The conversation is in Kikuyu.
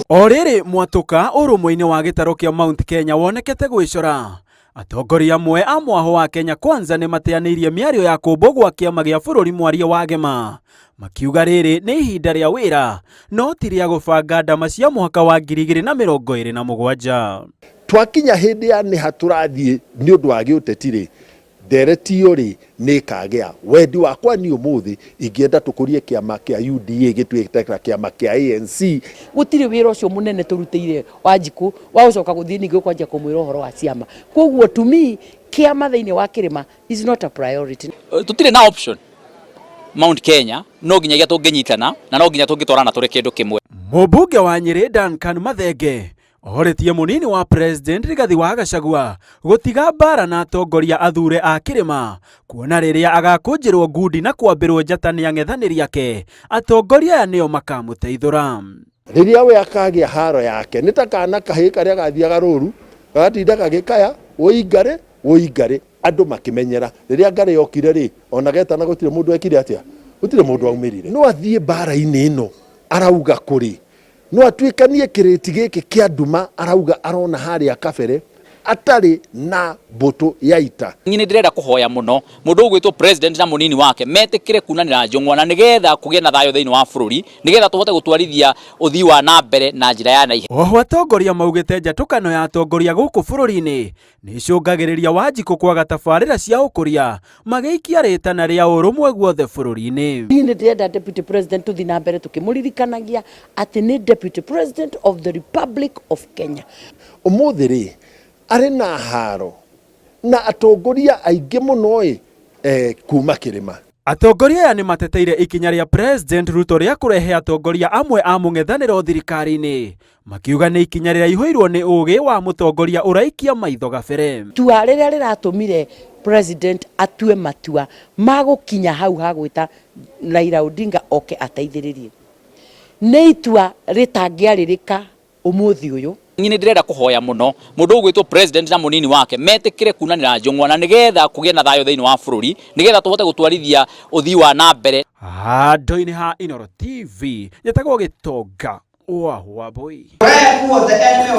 O rĩrĩ mwatũka ũrũmwe-inĩ wa gĩtarũ kĩa Mount Kenya wonekete gwĩcora. Atongoria amwe a mwahũ wa Kenya Kwanza nĩ mateanĩirie mĩario ya kũmbwo gwa kĩama gĩa bũrũri mwaria wa Gema. Makiuga rĩrĩ nĩ ihinda rĩa wĩra no ti rĩa gũbanga ndama cia mwaka wa 2027. Twakinya hĩndĩ ya nĩha tũrathiĩ nĩ ũndũ wa gĩũteti rĩ, ndereti ĩyo rĩ nĩ ĩkagĩa. Wendi wakwa niĩ ũmũthĩ ingĩenda tũkũrie kĩama kĩa UDA gĩtuĩke ta kĩama kĩa ANC. Gũtirĩ wĩra ũcio mũnene tũrutĩire Wanjikũ wa gũcoka gũthiĩ ningĩ kwanjia kũmwĩra ũhoro wa ciama. Koguo to me kĩama thĩinĩ wa kĩrĩma is not a priority. Tũtirĩ na option Mount Kenya no nginyagia tũngĩnyitana na no nginya tũngĩtwarana tũrĩ kĩndũ kĩmwe. Mũmbunge wa Nyĩrĩ Duncan Mathenge orĩtie mũnini wa President Rigathi wa Gachagua gũtiga mbara na atongoria athure a kĩrĩma kuona rĩrĩa agakũnjĩrwo ngundi na kwambĩrwo njata nĩ ang'ethanĩri ake atongoria aya nĩo makamũteithũra. Rĩrĩa we akagĩa haro yake nĩ ta kana kahĩĩ karĩa gathiaga rũru gagatinda gagĩkaya wũi ngarĩ wũi ngarĩ andũ makĩmenyera. Rĩrĩa ngarĩ yokire rĩ ona getana gũtirĩ mũndũ ekire atĩa, gũtirĩ mũndũ aumĩrire. No athiĩ mbara-inĩ ĩno arauga kũrĩ no atuĩkanie kĩrĩti gĩkĩ kĩa nduma arauga arona harĩa kabere atarĩ na mbũtũ ya ita. Niĩ nĩ ndĩrenda kũhoya mũno mũndũ ũgwĩtwo president na mũnini wake metĩkĩre kunanĩra njũng'wa na nĩgetha kũgĩe na thayũ thĩinĩ wa bũrũri nĩgetha tũhote gũtwarithia ũthii wa na mbere na njĩra ya naihenya. Oho atongoria maugĩte njatũkano ya atongoria gũkũ bũrũri-inĩ nĩ icũngagĩrĩria Wanjikũ kwaga tabarĩra cia ũkũria magĩikia rĩtana rĩa ũrũmwe guothe bũrũri-inĩ. Niĩ nĩ ndĩrenda deputy president tũthiĩ na mbere tũkĩmũririkanagia atĩ nĩ deputy president of the Republic of Kenya. Ũmũthĩ rĩ arĩ na haro na atongoria aingĩ mũno ĩ kuma kĩrĩma. Atongoria aya nĩ mateteire ikinya rĩa President Ruto rĩa kũrehe atongoria amwe a mũng'ethanĩro thirikari-inĩ makiuga nĩ ikinya rĩraihũirwo nĩ ũgĩ wa mũtongoria ũraikia maitho gabere. Itua rĩrĩa rĩratũmire president atue matua ma gũkinya hau ha gwĩta Raila Odinga oke ateithĩrĩrie nĩ itua rĩtangĩarĩrĩka ũmũthĩ ũyũ. Niĩ nĩ ndĩrenda kũhoya mũno mũndũ ũgwĩtwo president na mũnini wake metĩkĩre kunanĩra njũng'wa na nĩgetha kũgĩe na thayũ thĩinĩ wa bũrũri nĩgetha tũhote gũtwarithia ũthii wa na mbere. Handũ-inĩ ha Inooro TV njĩtagwo Gĩtonga wa Wambui.